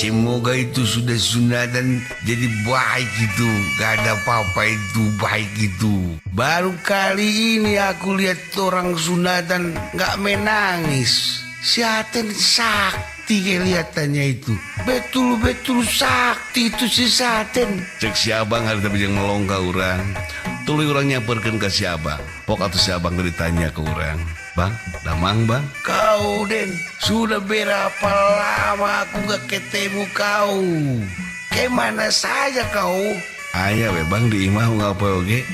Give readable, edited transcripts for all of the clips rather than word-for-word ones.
Semoga itu sudah sunatan jadi baik itu. Gak ada apa-apa itu baik itu. Baru kali ini aku lihat orang sunatan gak menangis. Si Aten sakti kelihatannya itu. Betul-betul sakti itu si Saten. Cek si abang hari tapi yang melong ke orang. Tuluy orang nyamperkeun ka si abang. Pok atuh si abang ditanya ke orang. Bang, damang bang. Kau Den, sudah berapa lama aku gak ketemu kau. Kemana saja kau? Aya we bang di imah ngapa oge.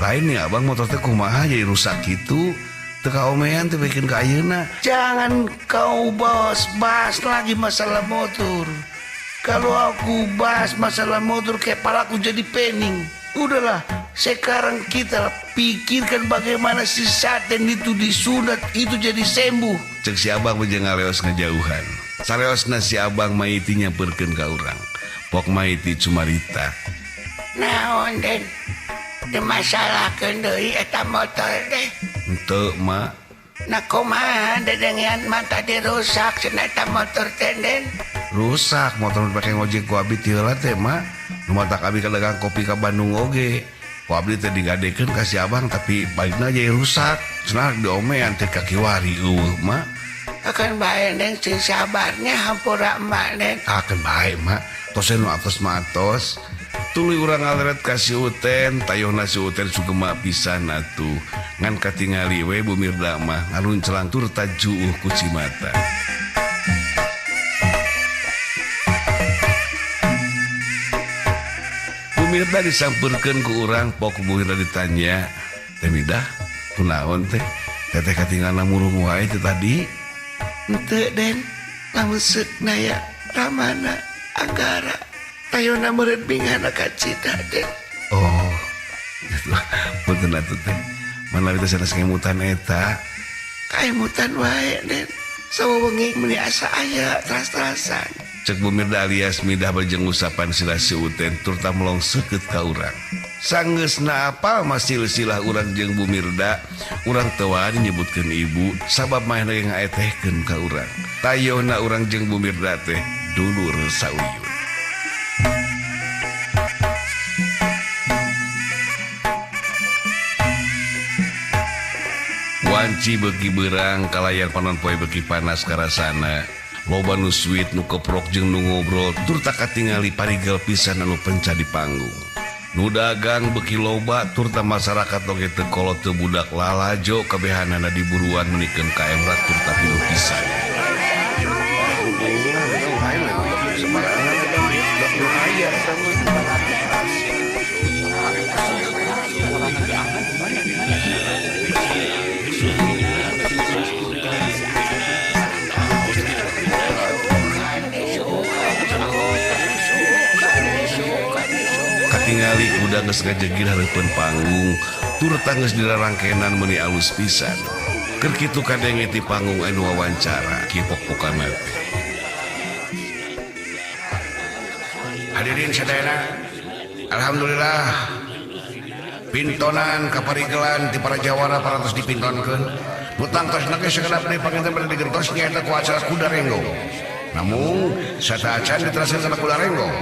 Lain nih abang motor teh kumaha jadi rusak gitu. Teu kaomean teh bikin ka ayeuna. Jangan kau bahas lagi masalah motor. Kalau aku bahas masalah motor kepalaku jadi pening. Udahlah, sekarang kita pikirkan bagaimana si Saten itu disunat itu jadi sembuh. Cek si abang bejeng ngaleos ngejauhan. Saleosna si abang maiti nyamperkeun ka urang. Pok maiti cumarita. Naon Den? Teu masalahkeun deui eta motor teh. Henteu, Mak. Nah kumaha dedengean mah tadi rusak cenah eta motor teh, Den? Rusak motor pake ngojek ku abi ti heula teh, Mak. Nu matak abi kadagang kopi ka Bandung oge. Ku abdi teh digadekeun ka si abang tapi balikna jadi rusak. Cenah diomean teh ka kiwari eueuh, Mak. Akan bae Den sing sabarnya hampura emak Den. Akan bae, Mak. Tos nu atos mah atos. Tuluy urang ngaleret ka si Uten, tayohna si Uten sugema pisan atuh. Ngan katingali we Bu Mirda mah ngaluncelang turta juuh ku cimata. Bu Mirda disampeurkeun ku urang, pok Bu Mirda ditanya, "Teh Midah, kunaon teh? Teteh katingalna murung wae teh tadi?" Henteu Den, lamun seukna ya Ramana Anggara. Tayona meureun bingana ka Cida Den. Oh, gitu. Punten atuh teh. Mana teh sanes ngemutan eta? Kaemutan wae Den. Sawengi meuni asa aya teras-terasan. Cek Bu Mirda alias Midah bajeng usapan sila si Uten turta melong seukeut ka urang. Sanggeusna apal mah silsilah urang jeung Bu Mirda, urang teu wani nyebutkeun ibu sabab manehna ge ngaetehkeun ka urang. Tayohna urang jeung Bu Mirda teh dulur sauyun. Wanci beuki beurang kalayan panon poe beuki panas karasana. Loba nu suit nu keprok jeung nu ngobrol turta katingali parigel pisan anu penca di panggung. Nu dagang beuki loba turta masyarakat oge teu kolot teu budak lalajo kabehanana diburuan menikeun ka emrat turta pinuh pisan. Katingali kuda geus ngajegir hareupeun panggung turta geus dirarangkenan meuni alus pisan. Keur kitu kadenge ti panggung anu wawancara kipok-pokan teh. Hadirin sadayana, alhamdulillah pintonan kaparigelan ti para jawara parantos dipintonkeun. Nu tangtosna ge sakedap deui panginten bade digentos nyaeta ku acara kuda renggong. Namun sateuacan diteraskeun kana kuda renggong.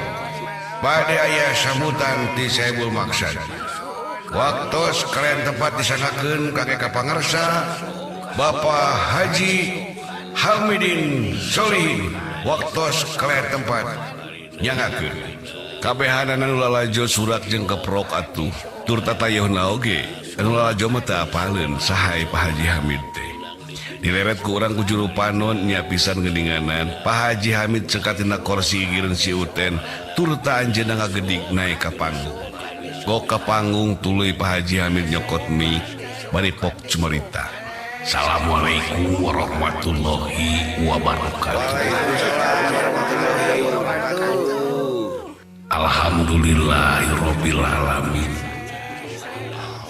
Bade aya sambutan ti Saibul Maksad. Waktos kalian tempat disanggakeun kage ka pangarsa Bapak Haji Hamidin Solihin. Waktos kalian tempat nyangakeun. Kabehanana nu lalajo surak jeung keprok atuh. Tur tatayohna oge anu lalajo mah teu apaleun saha Pak Haji Hamid teh. Dileret ku urang ku juru panon nya pisan geuninganan. Pak Haji Hamid cengkatina korsi gigireun si Uten turta anjeunna ngagedig naek ka panggung. Gok ka panggung tuluy Pak Haji Hamid nyokot mic bari pok cumarita. Assalamualaikum warahmatullahi wabarakatuh. Alhamdulillahirabbil alamin.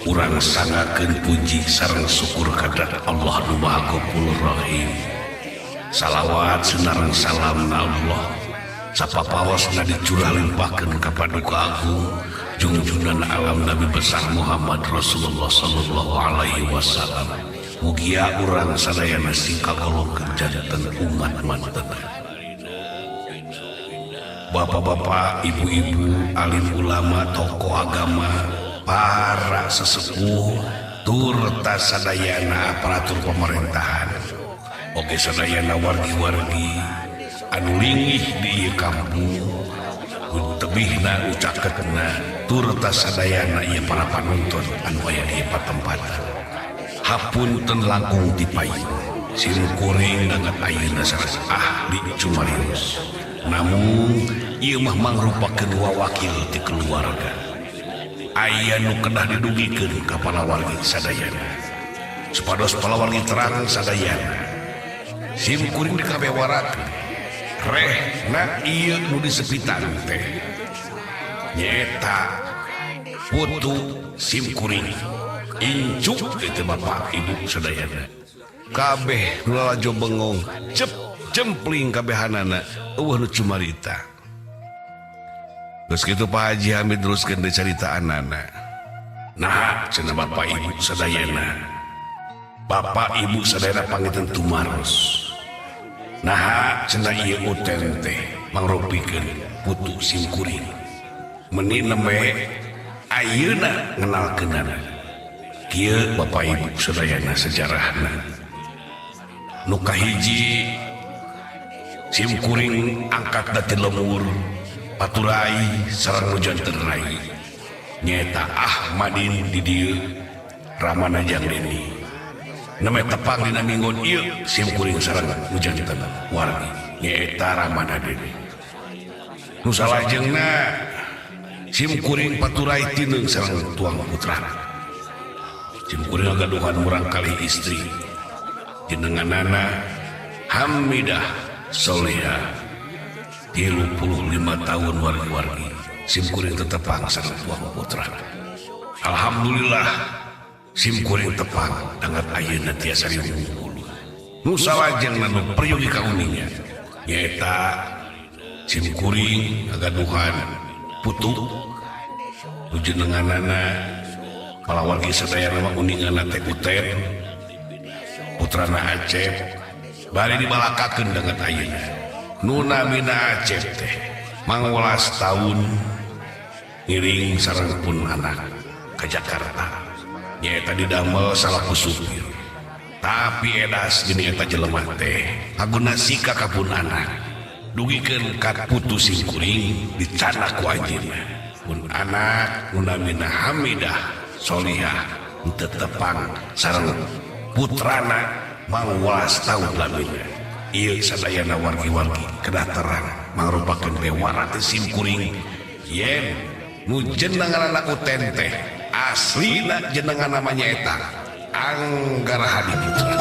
Urang sangakeun puji sareng syukur kadat Allah nu Maha Ghafurur Rahim. Salawat sinareng salam na Allah. Sapapaosna dicurah limpahkeun ka Paduka Agung Jungjungan alam Nabi besar Muhammad Rasulullah sallallahu alaihi wasallam. Mugia urang sadayana sing kagolongkeun janten umat manten. Bapak-bapak, ibu-ibu, alim ulama, tokoh agama, para sesepuh, turta sadayana aparatur pemerintahan. Oge sadayana wargi-wargi anu linggih di ieu kampung, tebihna ucaketna turta sadayana ieu para panonton anu aya di patempatan. Hapunten langkung ti payun, sim kuring danget ayeuna sanes ahli cumarios. Namun ieu mah mangrupakeun wawakil ti keluarga. Aya nu kedah didugikeun ka palawargi sadayana. Supados palawargi terang sadayana. Sim kuring dikabewarakeun. Rehna ieu nu disepitan teh nyaeta putu sim kuring incuk itu bapak ibu sadayana. Kabeh nu lalajo bengong cep cempling kabehanana eueuh nu cumarita. Geus kitu Pak Haji Hamid teruskeun deui caritaanana. Nah cenah bapak ibu sadayana, bapak ibu sadayana panginten tumaros. Nah cenah ieu uten teh mangrupikeun putu sim kuring. Meni nembe ayeuna ngenalkeunana. Kieu bapak ibu sadayana sejarahna. Nu kahiji sim kuring angkat ti lemur paturai sareng nu janten rai. Nyaeta Ahmadin di dieu Ramana jeung Deni. Nembe tepang dina minggon ieu sim kuring sareng nu janten wargi nyaeta Ramana Deni. Nu salajengna sim kuring paturai tineung sareng tuang putra. Sim kuring ngagaduhan murang kali istri jenenganana Hamidah Soleha 35 tahun wargi-wargi. Sim kuring tetepang sareng tuang putra. Alhamdulillah sim kuring tepang dangat ayeuna tiasa riwungkul. Nu salajengna nu peryogi kauninya nyaeta sim kuring ngagaduhan putu nu jenenganana palawargi sadayana mah uninganna teh Uten putrana Acep bari dibalakakeun dangat ayeuna. Nu namina Acep teh mangwelas tahun ngiring sareng pun anak ka Jakarta. Nyaeta didamel salaku supir. Tapi edas gini eta jelema teh ngaguna sika ka pun anak. Dugikeun ka putu sim kuring dicanak ku anjeunna. Pun anak nu namina Hamidah Solihah teu tepang sareng putrana mangwelas tahun lamina. Ieu sadayana wargi-wargi kedah terang mangrupakeun bewara teh sim kuring yen nu jenenganana Uten teh aslina jenengan namanya eta Anggara Hadi Putra.